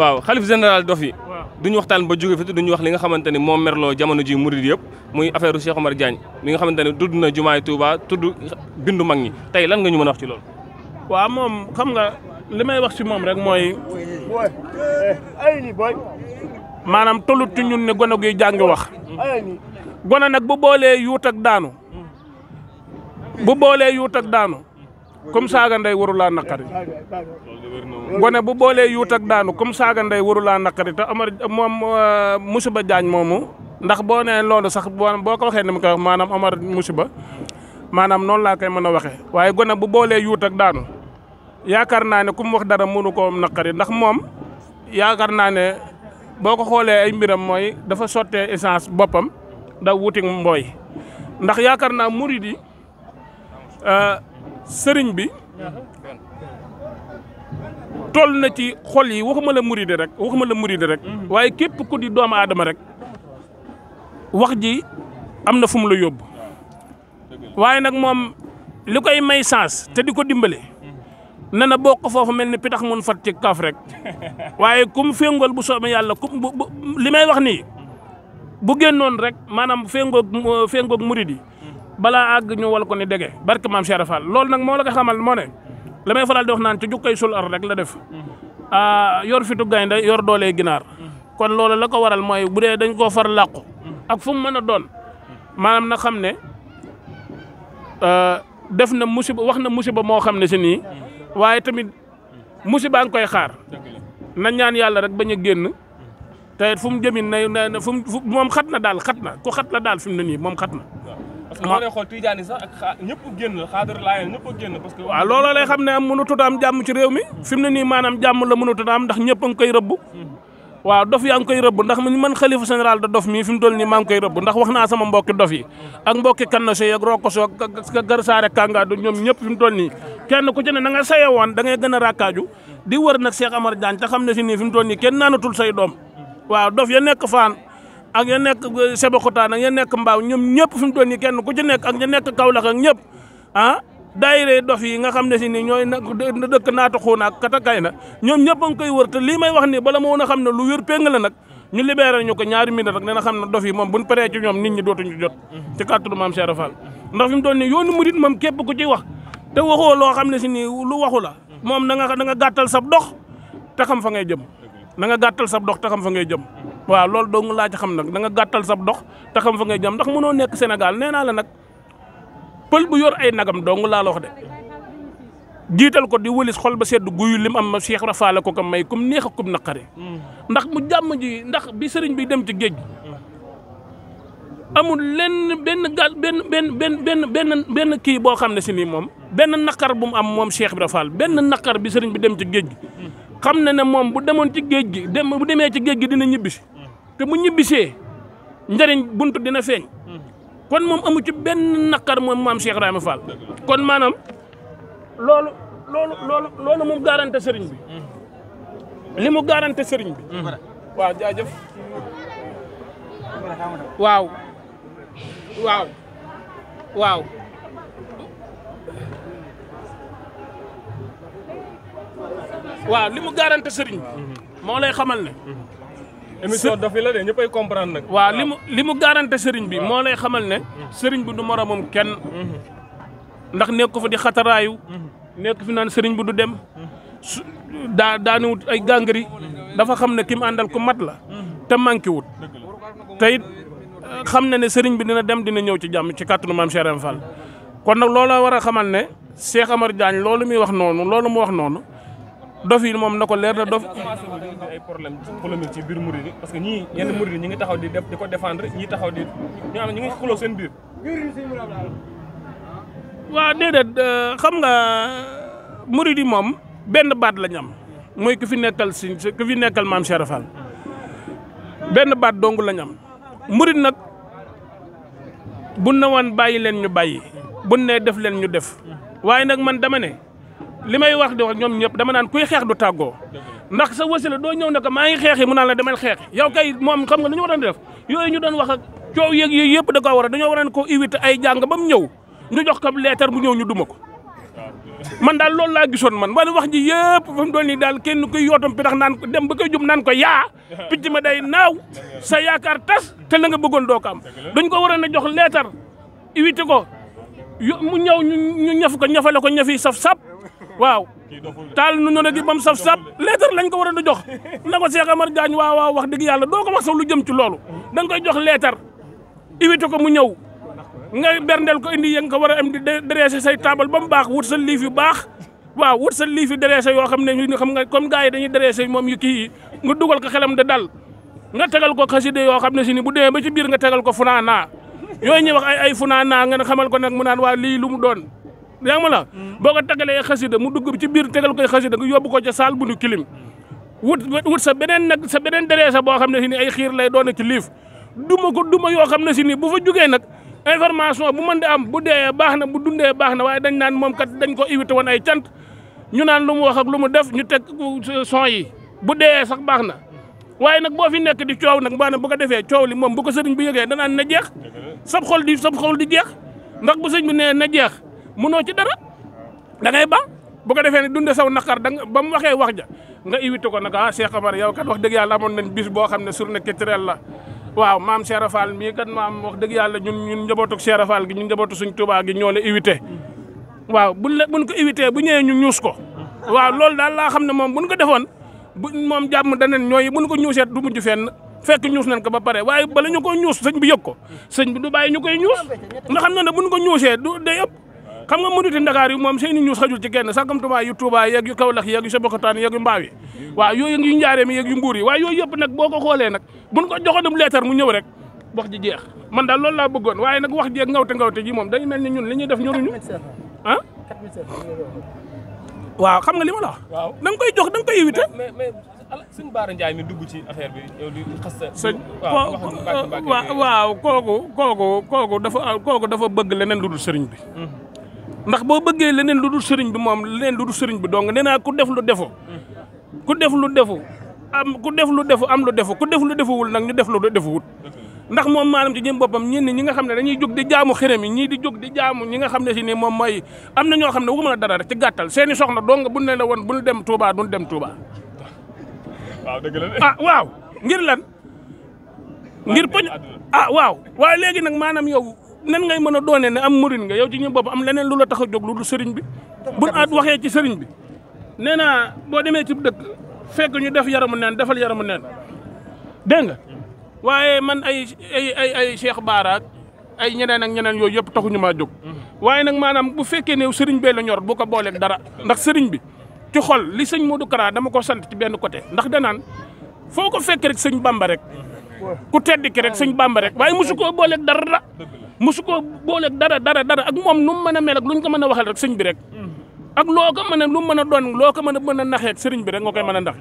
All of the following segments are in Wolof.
waaw xalif général dof yi duñu waxtaan ba jóge fi te duñu wax li nga xamante ni moo merloo jamono ji murid yëpp muy affaire u Cheikh Omar Diagne mi nga xamante ne tudd na jumaay Touba tudd bindu mag ñi tey lan nga ñu mën a wax ci loolu. waaw moom xam nga li may wax ci moom rek mooy maanaam tollut ci ñun ne gone guy jàngi wax gone nag bu boolee yuut ak daanu comme saaga ndey warulaa naqari gone bu boolee yuut ak daanu comme saaga ndey warulaa naqari te Omar moom musiba Jaañ moomu ndax boo nee loolu sax boo ko waxee ni mu koy wax maanaam Omar musiba maanaam noonu laa koy mën a waxee waaye gone bu boolee yuut ak daanu yaakaar naa ne ku mu wax dara mënu koo naqari ndax moom yaakaar naa ne boo ko xoolee ay mbiram mooy dafa sottee essence boppam da wuti mbooy ndax yaakaar naa murid yi sëriñ bi toll na ci xol yi waxuma la murid rek waaye képp ku di doomu aadama rek wax ji am na fu mu la yóbbu waaye nag moom li koy may chance te di ko dimbale na na bokk foofu mel ni pitax mun fat ci kaaf rek waaye kum féngool bu soobee yàlla li may wax nii bu génnoon rek maanaam féngoog murid yi balaa àgg ñu wal ko ni dege barke maam Cheikh Fall loolu nag moo la ko xamal moo ne la may faral di wax naan ci jukkay sul ar rek la def yor fitu gaynde yor doolee ginaar kon loolu la ko waral mooy bu dee dañ koo far làqu ak fu mu mën a doon maanaam na xam ne def na musiba wax na musiba moo xam ne si nii waaye tamit musiba nga koy xaar na ñaan yàlla rek bañ a génn te fu mu jëmin na fu moom xat na daal xat na ku xat la daal fi mu ne nii moom xat na. parce que boo dee xool Tidiane sax ak ñëpp génn xaadar laayeen ñëpp a génn parce que. waaw looloo lay xam ne am mënut a am jàmm ci réew mi fi mu ne nii maanaam jàmm la mënut a am ndax ñëpp a ngi koy rëbb. waaw dof yaa ngi koy rëbb ndax man xalifa général de dof mii fi mu toll nii maa ngi koy rëbb ndax wax naa sama mbokki dof yi ak mbokki kannase ak rokkoso ak gar saare kàngaadu ñoom ñëpp fi mu toll nii kenn ku ci ne na nga saye woon da ngay gën a rakkaaju di wër nag Cheikh Omar Diagne te xam ne si nii fi mu toll nii kenn naanatul say doom waaw dof ya nekk Faan ak ya nekk Sébikotane ak ya nekk Mbaaw ñoom ñëpp fi mu toll nii kenn ku ci nekk ak ya nekk Kaolack ak ñëpp daayire dof yi nga xam ne si ni ñooy dëkk naata xuuna ak katakay na ñoom ñëpp a ngi koy wër te lii may wax nii bala ma woon a xam ne lu wér péng la nag ñu libéré ñu ko ñaari minute rek dina xam ne dof yi moom buñ paree ci ñoom nit ñi dootuñu jot ci kàttanu maam Cheikh Fall ndax fi mu toll nii yoonu murit moom képp ku ci wax te waxoo loo xam ne si nii lu waxu la moom na nga gàttal sab dox te xam fa ngay jëm na nga gàttal sab dox te xam fa ngay jëm waaw loolu dong laa ci xam nag da nga gàttal sab dox te xam fa ngay jëm ndax mënoo nekk Sénégal nee naa la nag pël bu yor ay nagam dong laa la wax de jiital ko di wëlis xol ba sedd guyu lim am ma Cheikh Rafaale ko ko may kum neex ak kum naqari ndax mu jàmm ji ndax bi sëriñ bi dem ci géej gi amul lenn benn kii boo xam ne si nii moom benn naqar bu mu am moom Cheikh Rafaal benn naqar bi sëriñ bi dem ci géej gi xam na ne moom bu demoon ci géej gi bu demee ci géej gi dina ñibbisi te mu ñibbisee njëriñ buntu dina feeñ kon moom amu ci benn naqar moom maam Cheikh Ibrahima Fall kon maanaam loolu mu garanté sëriñ bi li mu garanté sëriñ bi waaw jaajëf waaw li mu garanté sëriñ bi moo lay xamal ne émission dof yi la de ñëppay comprendre nag. waaw li mu garanté sëriñ bi moo lay xamal ne sëriñ bi du moromam kenn ndax nekk ko fa di xataraayu nekk fi naan sëriñ bi du dem daaniwut ay gàngari dafa xam ne ki mu àndal ko mat la te manqué wut te it xam na ne sëriñ bi dina dem dina ñëw ci jàmm ci kàttanu maam Cheikh Ibrahima Fall kon nag looloo war a xamal ne Cheikh Omar Diagne loolu muy wax noonu loolu mu wax noonu dof yi moom na ko leer na dof ay problème polémique ci biir murid yi parce que ñii yenn murid yi ñi ngi taxaw di ko défendre ñii taxaw di ñoo xam ne ñi ngi xuloo seen biir. waaw déedéet xam nga murid yi moom benn baat la ñu am mooy ku fi nekkal maam Cheikh Fall benn baat dong la ñu am murid nag buñ ne woon bàyyi leen ñu bàyyi buñ ne def leen ñu def waaye nag man dama ne li may wax di wax ñoom ñëpp dama naan kuy xeex du tàggoo ndax sa wasila doo ñëw ne ko maa ngi xeexi mu naan la demal xeexi yow kay moom xam nga lu ñu waroon def yooyu ñu doon wax ak coow yeeg yooyu yëpp da koo war a dañoo waroon ko éviter ay jàng ba mu ñëw ñu jox ko leetar bu ñëw ñu duma ko man daal loolu laa gisoon man wala wax ji yëpp fa mu doon nii daal kenn koy yootam pitax naan ko dem ba koy jub naan ko yaa picc ma day naaw sa yaakaar tas te la nga bëggoon doo ko am dañ ko waroon a jox leetar invité ko mu ñëw ñu ñaf ko ñafale ko ñafi saf-sap waaw taal nu ñu gi bam saf-sap leetar lañ ko waroon a jox na ko Cheikh Amar Diagne waaw wax dëgg yàlla doo ko wax sax lu jëm ci loolu da nga koy jox leetar invité ko mu ñëw nga berndeel ko indi yëng ko war a am di dressé say table ba mu baax wut sa liif yu baax waaw wut sa liif yu dressé yoo xam ne ñu xam nga comme gars yi dañuy dressé moom yu kii yi nga dugal ko xelam de dal nga tegal ko xaside yoo xam ne si ni bu demee ba ci biir nga tegal ko funaanaa yooyu ñuy wax ay funaanaa nga xamal ko nag mu naan waa lii lu mu doon yaa ngi ma la boo ko tegalee xasida mu dugg ci biir tegal koy xasida nga yóbbu ko ca saal bu nu kilim wut sa beneen nag sa beneen dressé boo xam ne si ni ay xiir lay doon ci liif duma ko duma yoo xam ne si ni bu fa jugee nag information bu mën di am bu dee baax na bu dundee baax na waaye dañ naan moom kat dañ ko invité woon ay cant ñu naan lu mu wax ak lu mu def ñu teg son yi bu dee sax baax na waaye nag boo fi nekk di coow nag maanaam bu ko defee coow li moom bu ko sëriñ bi yëgee danaan na jeex sab xol di jeex ndax bu sëriñ bi nee na jeex mënoo ci dara da ngay ba bu ko defee ne dunde saw naqar danga ba mu waxee wax ja nga invité ko nag ah Cheikh Amar yow kat wax dëgg yàlla amoon nañ bis boo xam ne journée culturelle la waaw maam Cheikh Fall mii kat maam wax dëgg yàlla ñun njabootu Cheikh Fall gi ñun njabootu suñ Touba gi ñoo la invité waaw buñ ko invité bu ñëwee ñu ñuus ko waaw loolu daal laa xam ne moom buñ ko defoon moom jàmm danañ ñooy buñ ko ñuusee du mujj fenn fekk ñuus nañ ko ba pare waaye bala ñu ko ñuus sëñ bi yëg ko sëñ bi du bàyyi ñu koy ñuus nga xam ne buñ ko ñuusee du day ëpp xam nga murit Ndakaar yi moom seeni ñuus xajul ci kenn sakamtuma yu Touba yeeg yu Kaolack yeeg yu Sébikotane yeeg yu Mbaaw yi waaw yooyu yu Njaaréem yeeg yu Mbuur yi waaye yooyu yëpp nag boo ko xoolee nag buñ ko joxoon leetar mu ñëw rek wax ji jeex man daal loolu laa bëggoon waaye nag wax jeeg ngawte ji moom dañu mel ni ñun li ñuy def ñoruñu ah waaw xam nga li ma la wax da nga koy jox da nga koy éviter mais sëñ Bara Ndiaye mi dugg ci affaire bi yow di xas sëñ waaw kooku dafa bëgg leneen lu dul sëriñ bi ndax boo bëggee leneen lu dul sëriñ bi moom leneen lu dul sëriñ bi donc nee naa ku def lu defo ku def lu defu am lu defu ku def lu defuwul nag ñu def lu defuwut ndax moom maanaam ci jëm boppam ñenn ñi nga xam ne dañuy jóg di jaamu xërëm yi ñii di jóg di jaamu ñi nga xam ne si ni moom mooy am na ñoo xam ne waxuma la dara rek ci gàttal seeni soxna dong bu ne la woon bu ñu dem Touba duñ dem Touba waaw dëgg la ah waaw ngir lan ngir poñ waaw waaye léegi nag maanaam yow nan ngay mën a doonee ne am murid nga yow ci ñu bopp am leneen lu la tax a jóg lu dul sëriñ bi buñ waxee ci sëriñ bi nee naa boo demee ci dëkk fekk ñu def yaramu neen defal yaramu neen dégg nga waaye man ay Cheikh Bara ay ñeneen ak ñeneen yooyu yëpp taxuñu maa jóg waaye nag maanaam bu fekkee ne sëriñ bee la ñor bu ko booleeg dara ndax sëriñ bi ci xol li sëñ Modou Kara dama ko sant ci benn côté ndax danaan foo ko fekk rek sëñ Bamba rek ku tedd ki rek sëñ Bamba rek waaye mosu koo booleeg dara mosu koo booleeg dara ak moom nu mu mën a mel ak luñ ko mën a waxal rek sëñ bi rek ak loo ko mën a lu mën a doon loo ko mën a naxeek sëriñ bi rek nga koy mën a ndax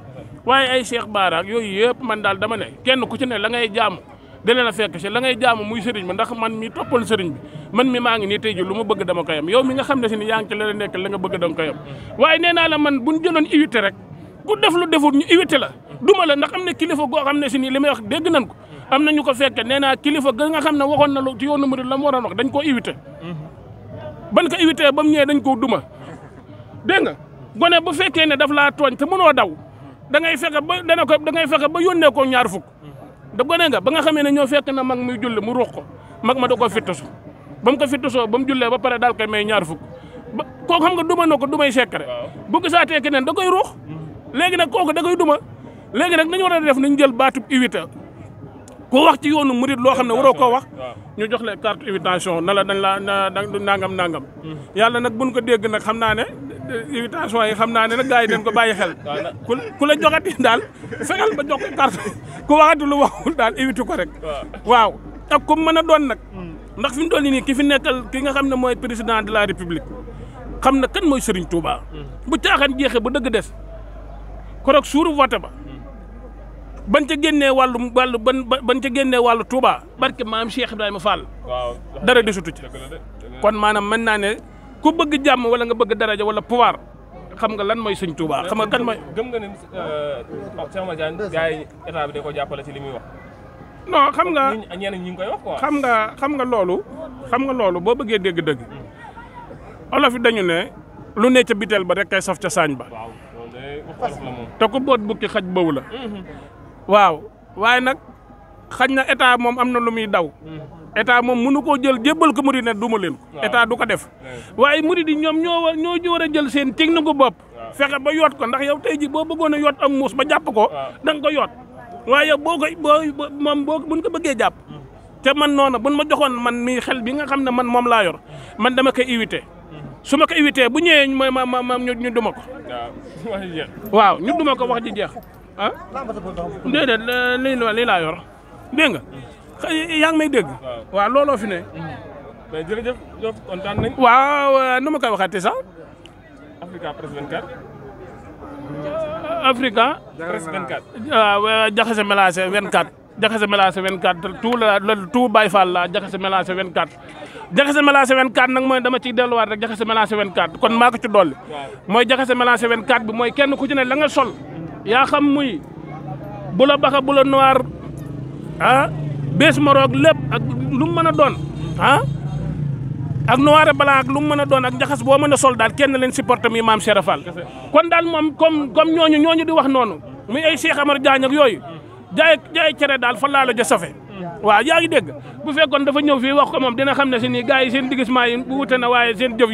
waaye ay Cheikh Bara ak yooyu yëpp man daal dama ne kenn ku ci ne la ngay jaamu da leen a fekk si la ngay jaamu muy sëriñ bi ndax man mi toppal sëriñ bi man mi maa ngi nii tey ji lu ma bëgg dama koy am yow mi nga xam ne si ni yaa ngi ci la nekk la nga bëgg danga koy am waaye nee naa la man buñ jëloon éviter rek ku def lu defut ñu éviter la duma la ndax am na kilifa goo xam ne si ni li may wax dégg nañ ko am na ñu ko fekke nee naa kilifa ga nga xam ne waxoon na lu ci yoonu murid la mu waroon wax dañ koo éviter ban ko éviter ba mu ñëwee dañ koo duma dégg nga gone bu fekkee ne daf laa tooñ te mënoo daw da ngay fexe ba da ngay fexe ba yónnee ko ñaar fukk da gone nga ba nga xamee ne ñoo fekk na mag muy julli mu ruux ko mag ma da ko fittasu ba mu ko fittasoo ba mu jullee ba pare daal koy may ñaar fukk ba kooku xam nga duma na ko dumay secret bu gisaatee keneen da koy ruux léegi nag kooku da koy duma léegi nag dañu war a def nañ jël baatub éviter ku wax ci yoonu murid loo xam ne waroo koo wax ñu jox leen carte invitation na la dañ la nangam yàlla nag buñ ko dégg nag xam naa ne invitation yi xam naa ne nag gars yi dañ ko bàyyi xel ku la joxati daal fexeel ba jox ko carte ku waxati lu waxul daal éviter ko rek waaw ak ku mën a doon nag ndax fi mu toll nii ki fi nekkal ki nga xam ne mooy président de la république xam na kan mooy Serigne Touba bu caaxaan jeexee bu dëgg des korog suuru vote ba ban ca génnee ban ca génnee wàllu Touba barke maam Cheikh Ibrahima Fall dara desutu ci kon maanaam mën naa ne ku bëgg jàmm wala nga bëgg daraja wala pouvoir xam nga lan mooy sëñ Touba xam nga kan mooy. gëm nga ne Cheikh Omar Diagne gars yi état bi da ko jàppale ci li muy wax. non xam nga ñeneen ñi ngi koy wax quoi. xam nga loolu boo bëggee dégg-dëgg olof yi dañu ne lu ne ca biteel ba rek kay saf ca saañ ba te ku boot bukki xaj baw la waaw waaye nag xaj na état moom am na lu muy daw état moom mënu koo jël jébbal ko murid ne duma leen ko état du ko def waaye murid yi ñoom ñoo war a jël seen technique bopp fexe ba yoot ko ndax yow tey ji boo bëggoon a yoot am muus ba jàpp ko da nga ko yoot waaye yow moom buñ ko bëggee jàpp te man noonu buñ ma joxoon man mii xel bi nga xam ne man moom laa yor man dama koy éviter su ma ko éviter bu ñëwee ma ñu duma ko waaw ñu duma ko wax ji jeex ah déedéet lii laa yor dégg nga yaa ngi may dégg waaw looloo fi ne mais jërëjëf Diop kontaan nañ waaw nu ma koy waxaatee sax Africa Presse 24 Africa Presse 24 waaw jaxase mélangé 24 jaxase mélangé 24 tout Baye Fall la jaxase mélangé 24 jaxase mélangé 24 nag mooy dama ciy delluwaat rek jaxase mélangé 24 kon maa ko ci dolli mooy jaxase mélangé 24 bi mooy kenn ku ci ne la nga sol yaa xam muy bu la baxa bu la noir bees moroog lépp ak lu mu mën a doon ak noir et blanc ak lu mu mën a doon ak njaxas boo mën a sol daal kenn leen supporté muy maam Cheikh Fall kon daal moom comme ñooñu di wax noonu muy ay Cheikh Amar Diagne ak yooyu jaay cere daal fa laa la ja safe waaw yaa ngi dégg bu fekkoon dafa ñëw fii wax ko moom dina xam ne si nii gars yi seen digisement yi bu wute na waaye seen jëf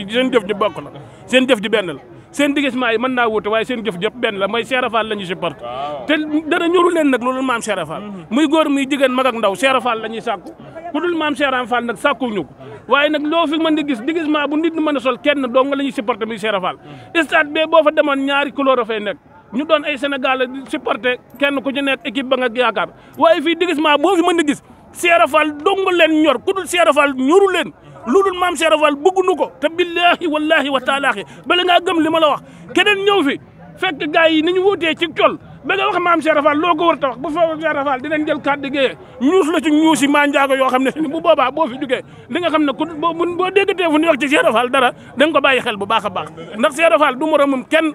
ji bokk la seen jëf ji benn la seen digisement yi mën naa wute waaye seen jëf jëpp benn la mooy Cheikh Fall la ñuy supporté te dara ñoru leen nag loolu maam Cheikh Fall muy góor muy jigéen mag ak ndaw Cheikh Fall la ñuy sàkku ku dul maam Cheikh Fall nag sàkkuñu ko waaye nag loo fi mën di gis digisement bu nit ñi mën a sol kenn dong nga la ñuy supporté muy Cheikh Fall stade bee boo fa demoon ñaari couleur a fay nekk ñu doon ay Sénégal supporté kenn ku ci nekk équipe ba nga yaakaar waaye fii digisement boo fi mën di gis Cheikh Fall dong leen ñor ku dul Cheikh Fall ñoru leen lu dul maam Cheikh Fall bëgguñu ko te billaahi wallaahi wa taalaahi bala ngaa gëm li ma la wax keneen ñëw fi fekk gars yi ni ñu wutee ci col ba nga wax maam Cheikh Fall loo ko war ta wax bu fekk Cheikh Fall dinañ jël kàddu gi ñuus la ci ñuusi maa njaago yoo xam ne ni bu boobaa boo fi jugee li nga xam ne ku boo déggatee fu ñu wax ci Cheikh Fall dara da nga ko bàyyi xel bu baax a baax ndax Cheikh Fall du moromum kenn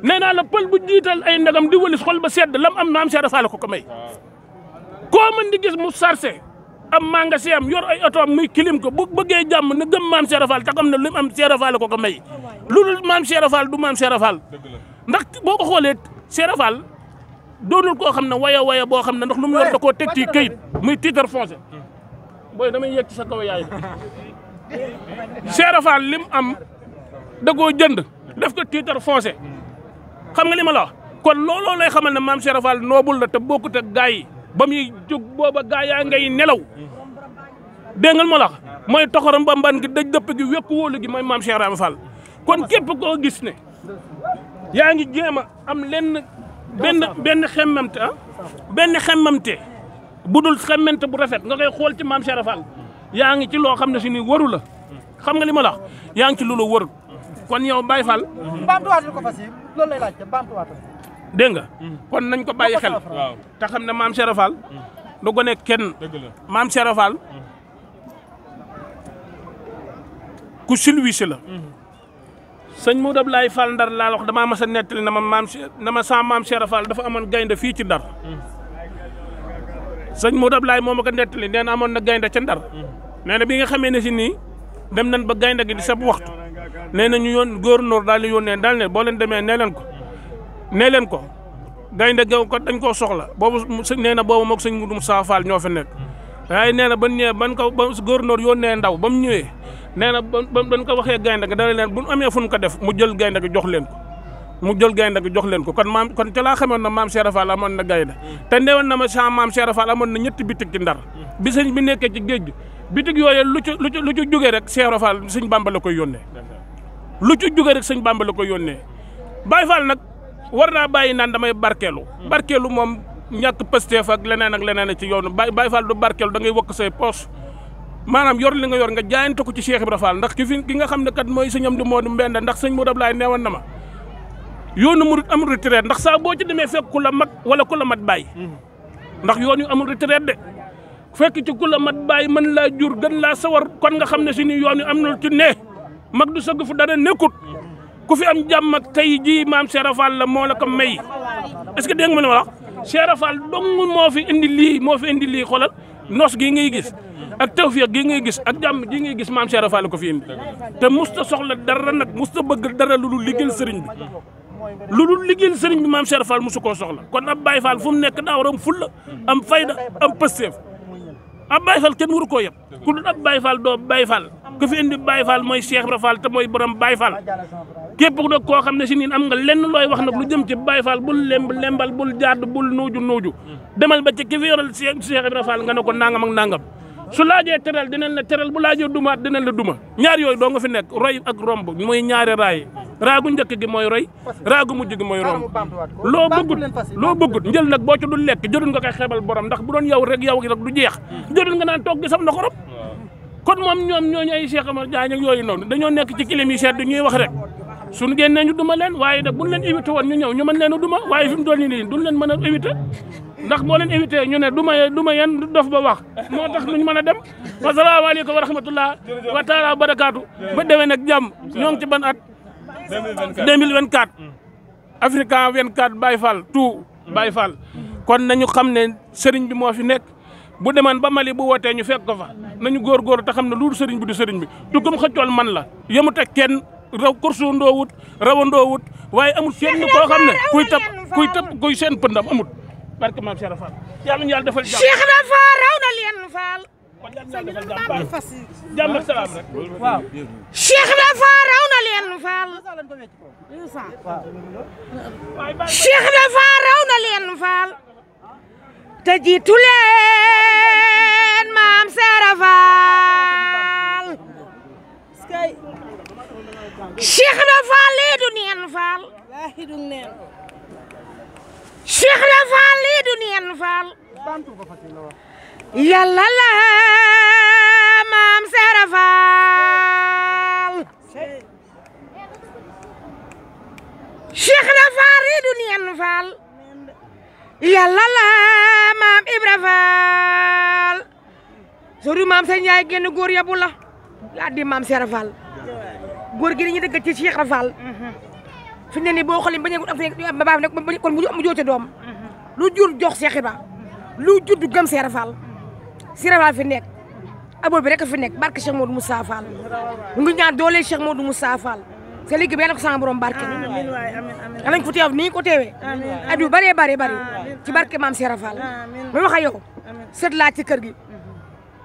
nee naa la pël bu jiital ay ndagam di wëlis xol ba sedd lam am maam Cheikh Fall ko may koo mën di gis mu sarse am magasin am yor ay oto muy kilim ko bu bëggee jàmm na gëm maam Cheikh Fall te xam ne lim am Cheikh Fall ko may loolu maam Cheikh Fall du maam Cheikh Fall ndax boo ko xoolee Cheikh Fall doonul koo xam ne waya boo xam ne ndax lu mu yor da koo teg ci këyit muy titre foncier booy damay yegg ci sa kaw yaay Cheikh Fall lim am da koo jënd def ko titre foncier xam nga li ma la wax kon looloo lay xamal ne maam Cheikh Fall noobul la te bokkut ak gaa yi ba muy jóg booba gaa yaa ngay nelaw dégg nga ma la wax mooy toxaram ba mban gi dëj dëpp gi wekk wóolu gi mooy maam Cheikh Ibra Fall kon képp koo gis ne yaa ngi jéem a am lenn benn xemmamte bu dul xemmante bu rafet nga koy xool ci maam Cheikh Ibra Fall yaa ngi ci loo xam ne si ni waru la xam nga li ma la wax yaa ngi ci lu la warul kon yow Baye Fall baamtuwaatal ko fas yi loolu lay laaj baamtuwaatal dégg nga kon nañ ko bàyyi xel te xam ne maam Cheikh Ibra Fall du gone kenn maam Cheikh Ibra Fall ku silwise la sëñ Modou Abdoulaye Fall Ndar laa wax damaa mas a nettali na ma sa maam Cheikh Ibra Fall dafa amoon gaynde fii ci Ndar sëñ Modou Abdoulaye moo ma ko nettali nee na amoon na gaynde ca Ndar nee na bi nga xamee ne si nii dem nañ ba gaynde gi di sab waxtu nee na ñu yoon gouverneur daal di yónnee daal ne boo leen demee nee leen ko gaynde gaw ko dañ koo soxla boobu nee na boobu moog sëñ Modou Moussa Fall ñoo fa nekk waaye nee na ban ñëwee ban gouverneur yónnee ndaw ba mu ñëwee nee na ban ko waxee gaynde gi dana leen bu amee fu ñu ko def mu jël gaynde gi jox leen ko kon ca laa xamoon na maam Cheikh Ibra Fall amoon na gaynde te newoon na ma sa maam Cheikh Ibra Fall amoon na ñetti bitig ci Ndar bi sëñ bi nekkee ci géej gi bitig yooyu lu ci jógee rek Cheikh Ibra Fall sëñ Bamba la koy yónnee lu ci jógee rek sëñ Bamba la koy yónnee Baye Fall nag war naa bàyyi naan damay barkeelu moom ñàkk Pastef ak leneen ci yoonu Baye Fall du barkeelu da ngay wëkk say poos maanaam yor li nga yor nga jaayante ko ci Cheikh Ibra Fall ndax ki nga xam ne kat mooy sëñ Amdi Moodu Mbenda ndax sëñ Modou Abdoulaye neewoon na ma yoonu murid amul retraite ndax saa boo ci demee fekk ku la mag wala ku la mat bàyyi ndax yoon yu amul retraite de fekk ci ku la mat bàyyi mën laa jur gën laa sawar kon nga xam ne si ni yoon yu am na ci ne mag du sëgg fu dara nekkut ku fi am jàmm ak tey jii maam Cheikh Ibra Fall la moo la ko may est-ce que dégg nga ma la wax Cheikh Ibra Fall dong moo fi indi lii xoolal nos gii ngay gis ak tawfiq gi ngay gis ak jàmm gi ngay gis maam Cheikh Fall ko fi indi te musta soxla dara nag musta bëgg dara lu dul liggéeyal sëriñ bi lu dul liggéeyal sëriñ bi maam Cheikh Fall musu koo soxla kon ab Baye Fall fu mu nekk daa war am fulla am fayda am pësteef ab Baye Fall kenn waru koo yeb ku dul ab Baye Fall doo Baye Fall ku fi indi Baye Fall mooy Cheikh Ibra Fall te mooy borom Baye Fall képp nag koo xam ne si niin am nga lenn looy wax nag lu jëm ci Baye Fall bul lembal bul jadd bul nuuju demal ba ci ki fi yoral Cheikh Ibra Fall nga ne ko nangam ak nangam su laajee teral dinañ la teral bu laajee dumaat dinañ la duma ñaar yooyu doo nga fi nekk roy ak romb mooy ñaari raay raagu njëkk gi mooy roy raagu mujj gi mooy romb loo bëggut njël nag boo ci dul lekk jërul nga koy xebal borom ndax bu doon yow rek du jeex jërul nga naan toog gi sam na xorom kon moom ñoom ñooñu ay Cheikh Omar Diagne ak yooyu noonu dañoo nekk ci kilim yi sedd ñuy wax rek suñu génnee ñu duma leen waaye nag buñ leen évité woon ñu ñëw ñu mën leen a duma waaye fi mu toll nii duñ leen mën a évité ndax boo leen évité ñu ne duma yan dof ba wax moo tax luñ mën a dem wasalaamaaleykum wa rahmatullah wa taala wa barakaatu ba demee nag jàmm ñoo ngi ci ban at 2024 Africa 24 Baye Fall tout Baye Fall kon nañu xam ne sëriñ bi moo fi nekk bu demaan ba Mali bu wootee ñu fekk ko fa nañu góorgóor te xam ne loolu sëriñ bi du sëriñ bi tugum xëccool man la yemut ak kenn raw kursu ndoowut rawandoo wut waaye amul kenn koo xam ne kuy seen pëndam amut barke maam Cheikh Fall yàlla ñu yàlla defal jàmm Cheikh dafa raw na leen Fall jàmm ak salaam rek waaw Cheikh dafa raw na leen Fall Cheikh dafa raw na leen Fall te jiitu leen maam Cheikh Fall Cheikh dafa lii du neen Fall Cheikh dafa lii du neen Fall yàlla la maam Cheikh Fall Cheikh dafa lii du neen Fall yàlla la maam Ibra Fall sori maam Sëñ Njaay génn góor yabu la yaa di maam Cheikh Fall góor gi dañuy dëgg ci Cheikh Fall fi ne nii boo xoolee ba ñëw am ba baax nag kon mu joote doom lu jur jox Cheikh Ibra lu judd gëm Cheikh Fall Cheikh Fall fi nekk abo bi rek fi nekk barke Cheikh Modou Moussa Fall mu ngi ñaan doole Cheikh Modou Moussa Fall sa liggéey bi yàlla ko sama borom barke alañ ko teew nii ko teewee at yu bëree bëri ci barke maam Cheikh Fall ma wax ak yow sët laa ci kër gi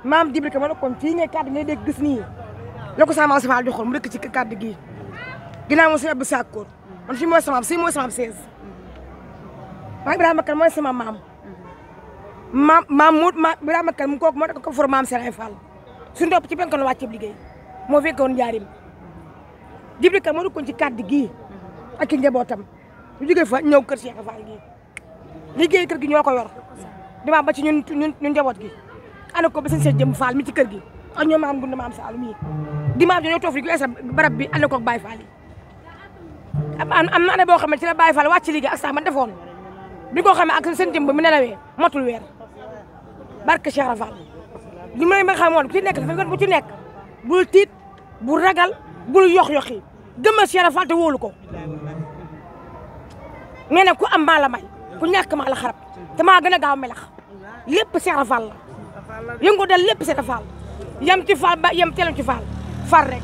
maam Dibri Ka ma ne kon fii ngay kàddu ngay dégg gis nii la ko sama Cheikh Fall joxoon mu dëkk ci kàddu gi ginnaaw moom sëñ Abdou Sakkoor man fii mooy sama 16 maa Ibrahima Kane mooy sama maam Ibrahima Kane mu kooku moo tax ko for maam Cheikh Fall suñu topp ci penk la wàcceeb liggéey moo fekkoon njaarim Dibri Ka moo dëkkoon ci kàddu gi ak i njabootam bu jógee fa ñëw kër Cheikh Fall gi liggéey kër gi ñoo ko yor dima ba ci ñun njaboot gi ana ko ba seen jëm Fall mi ci kër gi ak ñoom maam Gunda maam Saalum yi dimanche dañoo toog fi ñu barab bi ànd ko Baye Fall yi am na année boo xam ne ci la Baye Fall wàcc liggéey ak sax man defoon bi ko xamee ak seen jëm ba mu nelawee matul weer barke Cheikh Fall li may ma xamoon ku ci nekk dafa bu ci nekk bul tiit bul ragal bul yox-yoxi gëmmal Cheikh Fall te wóolu ko nee na ku am maa la may ku ñàkk maa la xarab te maa gën a gaaw melax lépp Cheikh Fall la yëngu dal lépp Cheikh Fall yam ci Fall ba yam teelam ci Fall far rek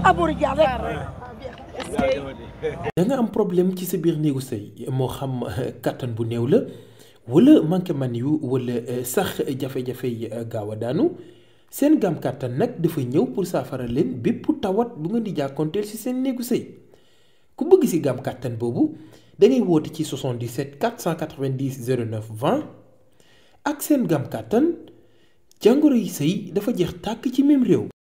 abori jaar rek da nga am problème ci sa biir néegu sëy moo xam kattan bu néew la wala manqué man yu wala sax jafe-jafe yi gaaw a daanu seen gam kattan nag dafa ñëw pour saafara leen bépp tawat bu nga di jàkkoonteel ci seen néegu sëy ku bëgg ci gam kattan boobu da ngay woote ci 77 490 09 20 ak seen gam kattan jàngoro yi sëy dafa jeex tàkk ci même réew.